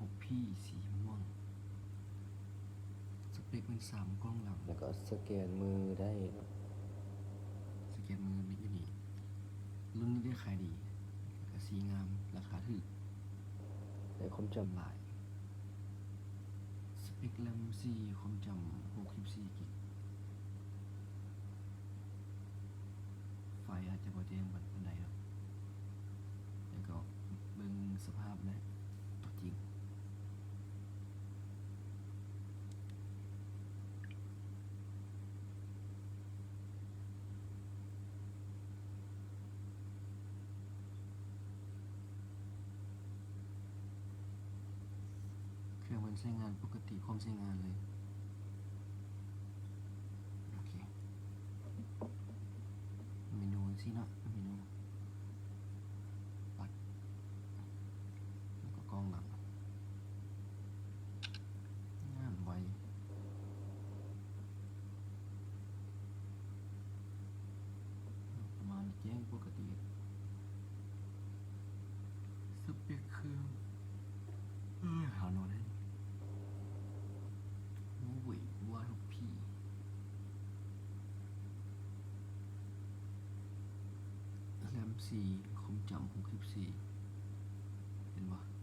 ຫົກພີ ສີມ່ວງ. ສະເປັກເປັນສາມກ້ອງຫຼັງ ແລ້ວກໍສະແກນມືໄດ້ເນາະ. ສະແກນມືມີຢູ່ນີ້ ລຸ້ນນີ້ໄດ້ຂາຍດີ ແລ້ວກໍສີງາມ ລາຄາຖືກ ໄດ້ຄວາມຈຳຫຼາຍ. ສະເປັກແຣມສີ່ ຄວາມຈຳຫົກສິບສີ່ກິກ. ໄຟອາດຈະບໍ່ແຈ້ງປານໃດເນາະ ແຕ່ກໍເບິ່ງສະພາບແຫຼະ ຕົວຈິງ. ເຄື່ອງມັນໃຊ້ງານປົກກະຕິ ພ້ອມໃຊ້ງານເລີຍ. ໂອເຄ ເມນູຈັ່ງຊີ້ເນາະ ເມນູ ປັດ ແລ້ວກໍກ້ອງຫຼັງ ງາມໄວ ປະມານແຈ້ງປົກກະຕິ. ສະເປັກເຄື່ອງ ເອີ ຫາໂນ້ດໃຫ້ ໂອ້ຍ ວາຍຫົກພີ ແຣມສີ່ ຄວາມຈຳຫົກສິບສີ່ ເຫັນບໍ່?